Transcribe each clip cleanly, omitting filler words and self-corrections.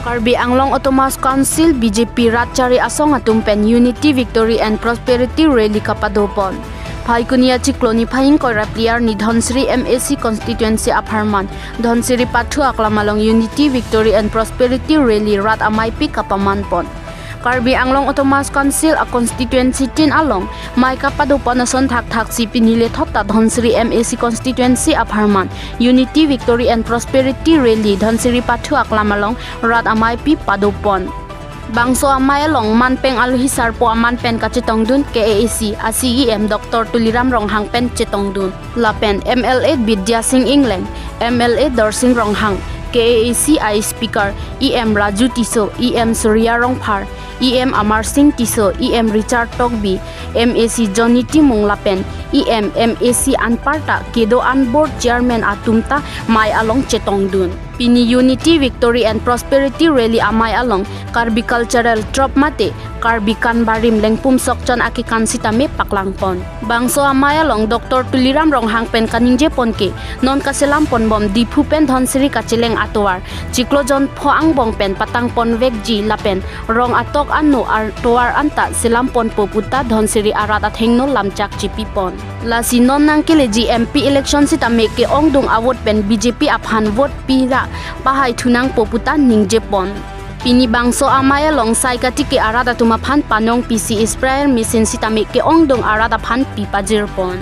Karbi Anglong Autonomous Council BJP Ratchari Asong atum pen Unity, Victory and Prosperity Rally kapadopon. Phaikunia chikloni phahing koira player ni Dhansiri MAC constituency apharman Dhansiri pathu aklamalong Unity, Victory and Prosperity Rally rat amai pi kapaman pon. Karbi Anglong Autonomous Council a constituency tin along mai kapadopon ason thak thak si pinile thotta Dhansiri MAC constituency apharman Unity, Victory and Prosperity Rally Dhansiri pathu aklamalong rat amai pi padopon. Bangso amai long manpeng aluhi sarpo aman pen ka chetongdun KAAC ACEM Dr. Tuliram Ronghang pen chetongdun Lapen MLA Vidya Singh England MLA Dorsing Ronghang KAAC I Speaker EM Raju Tiso EM Surya Rongphar EM Amar Singh Tiso EM Richard Tokbi MAC Johnny Timung Lapen EM MAC Anparta Kedo An Board Chairman Atumta Mai Along Chetongdun Pini Unity, Victory and Prosperity Rally amai along Karbi Cultural Trop mate Karbi Kanbarim Lengpum Sokchon aki kansitame paklangpon. Bangso amai along Dr. Tuliram Ronghang pen kaningje ponke non kaselam pon bom Diphu pen Dhansiri kacheleng atowar chiklo jon pho angbong pen patang pon vek ji lapen rong atok anno ar towar anta selam pon poputa Dhansiri arat athengno lamchak chipi pon. Lasi non nangkele ji MP election sitame ke ongdong awot pen BJP aphan vote pira pahai thunang poputa ningje pon. Pini bangso amaya long sai kati ke arada tuma phan panong PC sprayer machine sitame ke ongdong arada phan pipa jirpon.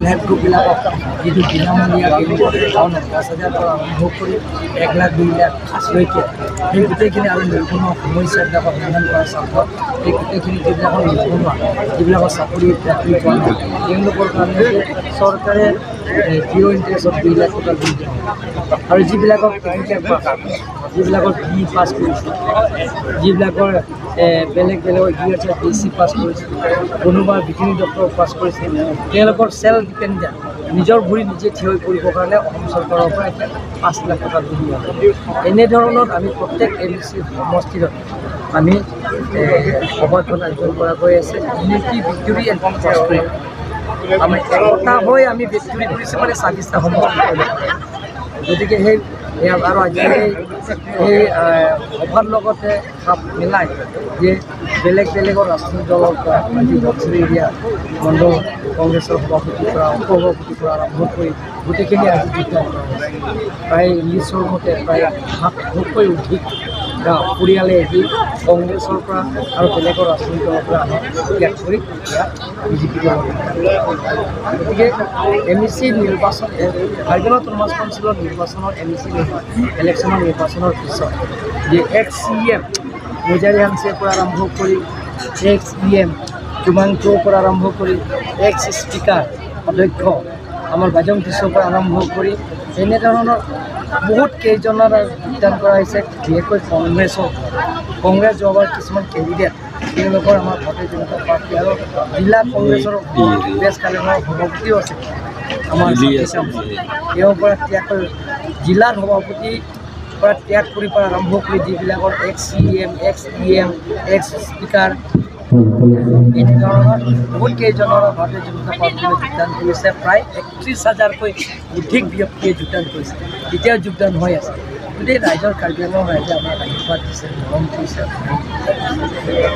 গ্ৰুপবিলাকক যিটো বিনামূলীয়া 10,000 পৰা আৰম্ভ কৰি 1 লাখ 2 লাখলৈকে সেই গোটেইখিনি আৰু নিবনুৱা সমস্যাবিলাকক সমাধান কৰাৰ স্বাৰ্থত এই গোটেইখিনি যিবিলাকৰ নিবনুৱা, যিবিলাকৰ চাকৰি বাকৰি পোৱা নাই, তেওঁলোকৰ কাৰণে চৰকাৰে জিৰ' ইণ্টাৰেষ্টত 2 লাখ টকা লোন দিয়া হয়। আৰু যিবিলাকক টেকনিকেল পাছ, যিবিলাকৰ বি পাছ কৰিছে, যিবিলাকৰ বেলেগ বেলেগৰ এগ্ৰিকালচাৰ বি চি পাছ কৰিছে, কোনোবা ভেটেৰিনেৰী ডক্টৰ পাছ কৰিছে, তেওঁলোকৰ চেল্ফ ডিপেণ্ডেণ্ট, নিজৰ ভৰি নিজে থিয় হৈ কৰিবৰ কাৰণে অসম চৰকাৰৰ পৰা এতিয়া 5 লাখ টকা লোন দিয়া হয়। এনেধৰণত আমি প্ৰত্যেক এম চি সমষ্টিত আমি সভাখন আয়োজন কৰা গৈ আছে। ইউনিটি, ভিক্টৰী এণ্ড প্ৰস্পেৰিটি, আমি একতা হৈ আমি ভিক্টৰী কৰিছোঁ, মানে 26টা সমষ্টি। গতিকে সেই আৰু আজি সেই সভাৰ লগতে খাপ মিলাই যে বেলেগ বেলেগৰ ৰাজনৈতিক দলৰ পৰা আজি ধনশিৰি এৰিয়া মণ্ডল কংগ্ৰেছৰ সভাপতিৰ পৰা উপ সভাপতিৰ পৰা আৰম্ভ কৰি গোটেইখিনি আজি যোগদান কৰা হৈছে। প্ৰায় ইংলিছৰ মতে প্ৰায় 700তকৈ অধিক গাঁও পৰিয়ালে আজি কংগ্ৰেছৰ পৰা আৰু বেলেগৰ ৰাজনৈতিক দলৰ পৰা আমাক ত্যাগ কৰি ইয়াত বিজেপি দলত। গতিকে এম ই চি নিৰ্বাচন, কাৰ্বি আংলং অট'নমাছ কাউন্সিলৰ নিৰ্বাচনৰ, এম ই চি ইলেকশ্যনৰ নিৰ্বাচনৰ পিছত যে এক্স চি এম মোজাৰি হাংছেৰ পৰা আৰম্ভ কৰি এক্স ই এম জুমাংটোৰ পৰা আৰম্ভ কৰি এক্স স্পীকাৰ অধ্যক্ষ আমাৰ বাজং টিছৰ পৰা আৰম্ভ কৰি এনেধৰণৰ বহুত কেইজনৰ যোগদান কৰা হৈছে। বিশেষকৈ কংগ্ৰেছৰ, কংগ্ৰেছ যোৱাবাৰ কিছুমান কেণ্ডিডেট তেওঁলোকৰ আমাৰ ভাৰতীয় জনতা পাৰ্টী আৰু জিলা কংগ্ৰেছৰ প্ৰেছ কালেক্টৰৰ সভাপতিও আছে আমাৰ, তেওঁৰ পৰা ত্যাগ কৰি, জিলাৰ সভাপতিৰ পৰা ত্যাগ কৰি পৰা আৰম্ভ কৰি যিবিলাকৰ ex C M, ex E M, ex speaker, এনেধৰণৰ বহুত কেইজনৰ ভাৰতীয় জনতা পাৰ্টীলৈ যোগদান কৰিছে। প্ৰায় 31 হাজাৰকৈ অধিক ব্যক্তিয়ে যোগদান কৰিছে, এতিয়াও যোগদান হৈ আছে। গোটেই ৰাইজৰ, কাৰ্বি আংলং ৰাইজে আমাক আশীৰ্বাদ দিছে, মৰম কৰিছে।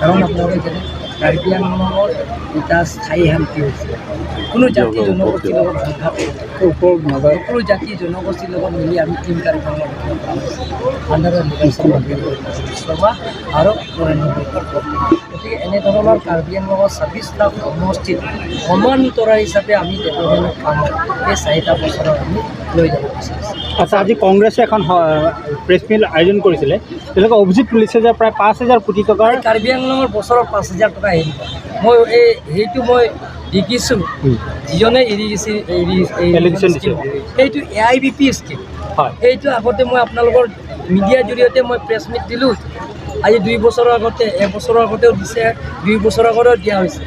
কাৰণ আপোনালোকে জানে, কাৰ্বি আংলঙৰ এটা স্থায়ী শান্তি হৈছে। কোনো জাতি জনগোষ্ঠীৰ লগত সংঘাত, সকলো জাতি জনগোষ্ঠীৰ লগত মিলি আমি টীম কাৰ্বি আংলং গঠন কৰা হৈছে আণ্ডাৰ লিডাৰশ্বিপ শৰ্মা আৰু নৰেন্দ্ৰ মোদী। গতিকে এনেধৰণৰ কাৰ্বি আংলঙৰ 26টা সমষ্টিত সমান্তৰাল হিচাপে আমি ডেভেলপমেণ্ট কামত এই 4টা বছৰত আমি লৈ যাব বিচাৰিছোঁ। আচ্ছা, আজি কংগ্ৰেছে এখন প্ৰেছ মিট আয়োজন কৰিছিলে। তেওঁলোকে অভিযোগ তুলিছে যে প্ৰায় 5 হাজাৰ কোটি টকাৰ কাৰ্বি আংলঙৰ বছৰত 5 হাজাৰ টকা হেৰি মই এই সেইটো মই দেখিছোঁ, যিজনে এৰি Allegation দিছে। সেইটো এআইবিপি স্কীম। সেইটো আগতে মই আপোনালোকৰ মিডিয়াৰ জৰিয়তে মই প্ৰেছ মিট দিলোঁ আজি 2 বছৰৰ আগতে, এবছৰৰ আগতেও দিছে, 2 বছৰৰ আগতেও দিয়া হৈছে।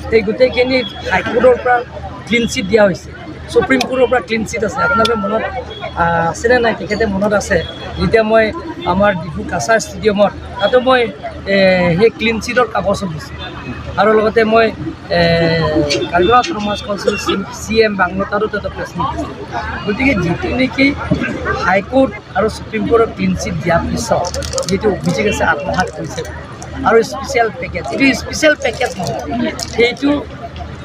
সেই গোটেইখিনি হাইকোৰ্টৰ পৰা ক্লিন চিট দিয়া হৈছে, চুপ্ৰিম কোৰ্টৰ পৰা ক্লিন চিট আছে। আপোনালোকে মনত আছেনে নাই, তেখেতে মনত আছে, যেতিয়া মই আমাৰ ডিফু কাছাৰ ষ্টেডিয়ামত তাতো মই সেই ক্লিন চিটৰ কাগজো দিছোঁ আৰু লগতে মই Karbi autonomous council C M বাংলোতাৰো তাতে প্ৰেছ মিট দিছিলে। গতিকে যিটো নেকি হাইকোৰ্ট আৰু ছুপ্ৰিম কোৰ্টৰ ক্লিন চিট দিয়াৰ পিছত যিটো অভিযোগ আছে, আত্মসাত কৰিছে আৰু স্পেচিয়েল পেকেজ, এইটো স্পেচিয়েল পেকেজ নহয়।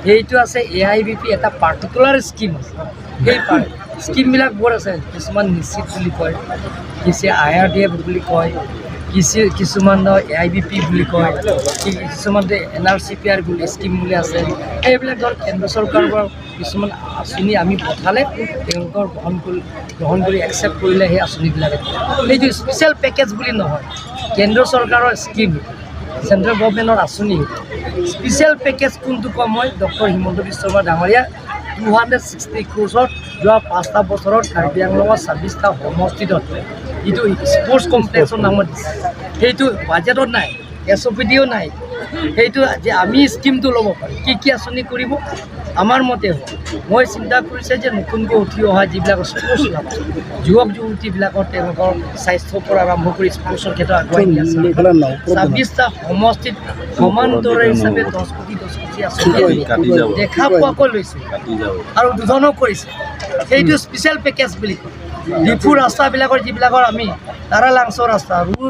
সেইটো আছে এআইবিপি এটা পাৰ্টিকুলাৰ স্কীম আছে। সেই স্কীমবিলাক বৰ আছে। কিছুমান নিশ্চিত বুলি কয়, কিছু আই আৰ ডি এফ বুলি কয়, কিছুমান এআইবিপি বুলি কয়, কিছুমান এনআৰচিপিআৰ বুলি স্কীম বুলি আছে। এইবিলাক ধৰক কেন্দ্ৰ চৰকাৰৰ পৰা কিছুমান আঁচনি আমি পঠালে তেওঁলোকৰ গ্ৰহণ কৰি একচেপ্ট কৰিলে সেই আঁচনিবিলাকে। সেইটো স্পেচিয়েল পেকেজ বুলি নহয়, কেন্দ্ৰ চৰকাৰৰ স্কীম, চেণ্ট্ৰেল গভমেণ্টৰ আঁচনি। স্পেচিয়েল পেকেজ কোনটো কম হয়? ডক্টৰ হিমন্ত বিশ্ব শৰ্মা ডাঙৰীয়া 260 ক্ৰ'ৰ্ছত যোৱা 5টা বছৰত কাৰ্বি আংলঙৰ 26টা সমষ্টিত যিটো স্পৰ্টছ কমপ্লেক্সৰ নামত দিছে, সেইটো বাজেটত নাই, এছঅ'পিডিও নাই। সেইটো যে আমি স্কীমটো ল'ব পাৰোঁ, কি কি আঁচনি কৰিব আমাৰ মতে হ'ব। মই চিন্তা কৰিছে যে নতুনকৈ উঠি অহা যিবিলাক স্পৰ্টছ লাভাৰ যুৱক যুৱতীবিলাকৰ, তেওঁলোকৰ স্বাস্থ্যৰ পৰা আৰম্ভ কৰি স্পৰ্টছৰ ক্ষেত্ৰত আগুৱাই নিয়া, 26টা সমষ্টিত সমান্তৰে হিচাপে 10 কোটি 10 কোটি আঁচনি দেখা পোৱাকৈ লৈছে আৰু দুজনো কৰিছে। সেইটো স্পেচিয়েল পেকেজ বুলি কয়। ডিফু ৰাস্তাবিলাকৰ যিবিলাকৰ আমি তাৰা লাংচৰ ৰাস্তা ৰুল